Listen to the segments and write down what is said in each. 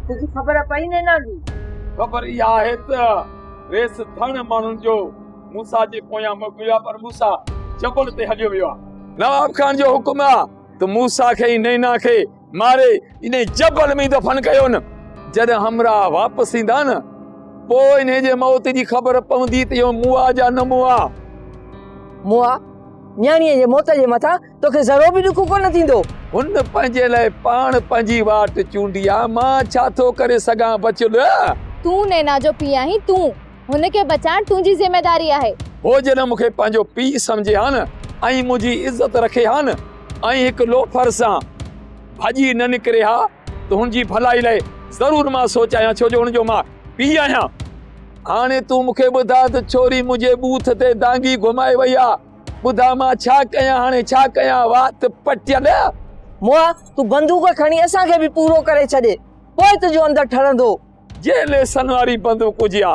ڪجهه خبر پئي نينا جي؟ خبر اها آهي ته ريس ڌڻ ماڻهن جو موسيٰ جي پويان موڪليو آهي پر موسيٰ جبل تي هليو ويو آهي. نواب خان جو حڪم آهي ته موسيٰ کي ۽ نينا کي ماري انهي جبل ۾ دفن ڪيو نه. جڏهن همراهه واپس ايندا نه پوء انهي جي موت جي خبر پوندي ته اهو مئا جا نه مئا. مئا؟ نياڻيء جي موت جي مٿان توکي ذرو به ڏک ڪونه ٿيندو. هن پنهنجي لاء پاڻ پنهنجي واٽ چونڊي آ، مان ڇا ٿو ڪري سگهان بچل. تون نينا جو پيء آهين، تون. هن کي بچائڻ تنهنجي ذميداري آهي. هو جڏهن مون کي پنهنجو پيء سمجهي ها نه ۽ منهنجي عزت رکي ها نه ۽ هڪ لوفر سان ڀڄي نه نڪري ها ته هن جي ڀلائي لاء ضرور مان سوچايان ها ڇو جو هن جو مان پيء آهيان. هاڻي تون مون کي ٻڌاء ته ڇوري منهنجي ٻوٿ تي دانگي گهمائي وئي آ. ٻڌاء مان ڇا ڪيان هاڻي ڇا ڪيان وات پٽيل. مئا تون بندوق کڻي اسان کي به پورو ڪري ڇڏ پوء تنهنجو اندر ٺرندو. جي ليسن واري بندوق هجي ها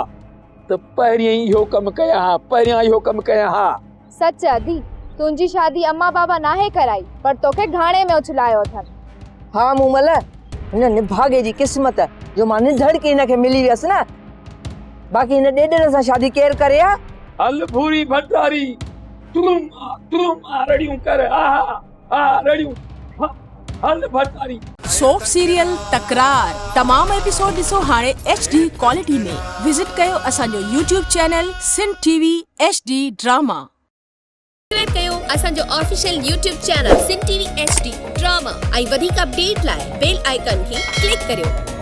ته پهرين ئي اهو ڪم ڪيان ها پهريان اهو ڪم ڪيان ها. سچ ادي تنهنجي شادي امان بابا ناهي ڪرائي پر توکي گهاڻي ۾ اڇلايو اٿن. ها مومل هن نڀاڳي جي قسمت جو مان نڌڙڪي هن کي ملي ويس نه باقي هن ڏيڏر سان شادي ڪير ڪري ها. هل ڀوري ڀٽاري تون آ تون آ رڙيون ڪر آها آها رڙيون هل ڀٽاري. سوپ سيريل تڪرار تمام ايپيسوڊ ڏسو هاڻي ايڇ ڊي ڪوالٽي ۾ وزٽ ڪيو اسان جو YouTube channel Sindh T V H D drama. Subscribe ڪيو اسان جو official YouTube channel Sindh T V H D drama ۽ وڌيڪ اپڊيٽ لاء بيل آئيڪان کي ڪلڪ ڪريو.